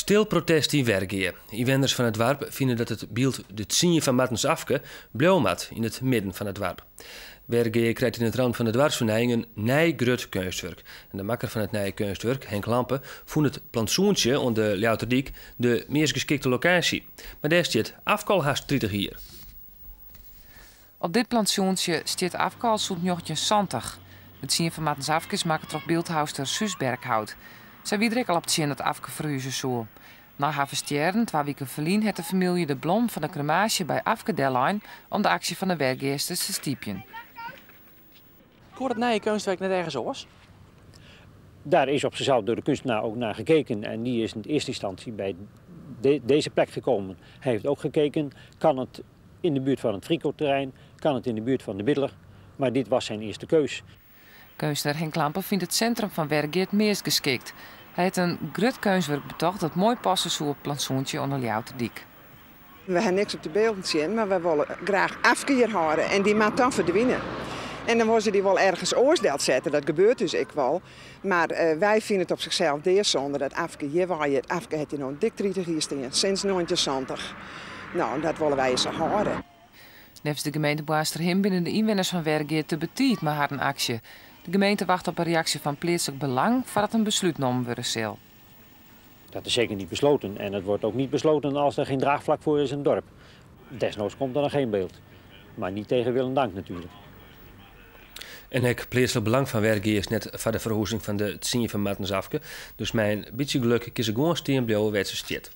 Stil protest yn Wergea. Ynwenners fan it doarp fine dat it byld De Tsien fan Martens Afke bliuwe moat yn it midden fan it doarp. Wergea krijt yn it ramt fan de doarpsfernijing in nij grut keunstwurk. En de makker fan it nije keunstwurk, Henk Lampe, fûn it plantsoentsje oan de Ljouwerterdyk de meast geskikte lokaasje. Mar dêr stiet Afke al hast 30 jier. Op dit plantsoentsje stiet Afke al sûnt 1970. De Tsien fan Martens Afke is makke troch byldhouster Suus Berkhout. Sy wie der ek al op tsjin dat Afke ferhuze soe. Nei har ferstjerren, 2 wiken ferlyn, hat de famylje de blom fan de kremaasje by Afke dellein om de aksje fan de Wergeasters te stypjen. Koe dat nije keunstwurk net ergens oars? Daar is op zichzelf door de kunstenaar ook naar gekeken en die is in eerste instantie bij deze plek gekomen. Hij heeft ook gekeken, kan het in de buurt van het Frico-terrein, kan het in de buurt van de Bidler, maar dit was zijn eerste keus. Keunstner Henk Lampe fynt it sintrum fan Wergea it meast geskikt. Hy hat in grut keunstwurk betocht dat moai passe soe op it plantsoentsje oan de Ljouwerterdyk. We ha niks op de bylden tsjin, mar wy wolle graach Afke hjir hâlde en dy moat dan ferdwine. En dan wolle se dy wol ergens oars delsette, dat gebeurt dus ek wol. Mar wy fine it op sichsels deasûnde dat Afke hjir wei giet. Afke hat hjir no dik 30 jier stean, sinds 1970. No, en dat wolle wy sa hâlde. Neffens de gemeente Boarnsterhim binne de ynwenners fan Wergea te betiid mei harren aksje. De gemeente wachtet op in reaksje fan pleatslik belang foardat in beslút nommen wurde sil. Dat is zeker niet besloten en het wordt ook niet besloten als er geen draagvlak voor is in het dorp. Desnoods komt er dan geen beeld. Maar niet tegen wil en dank natuurlijk. En ek pleatslik belang fan Wergea is net foar de ferhûzing fan de Tsien fan Martens Afke. Dus mei in bytsje geluk kin se gewoan stean bliuwe wêr't se stiet.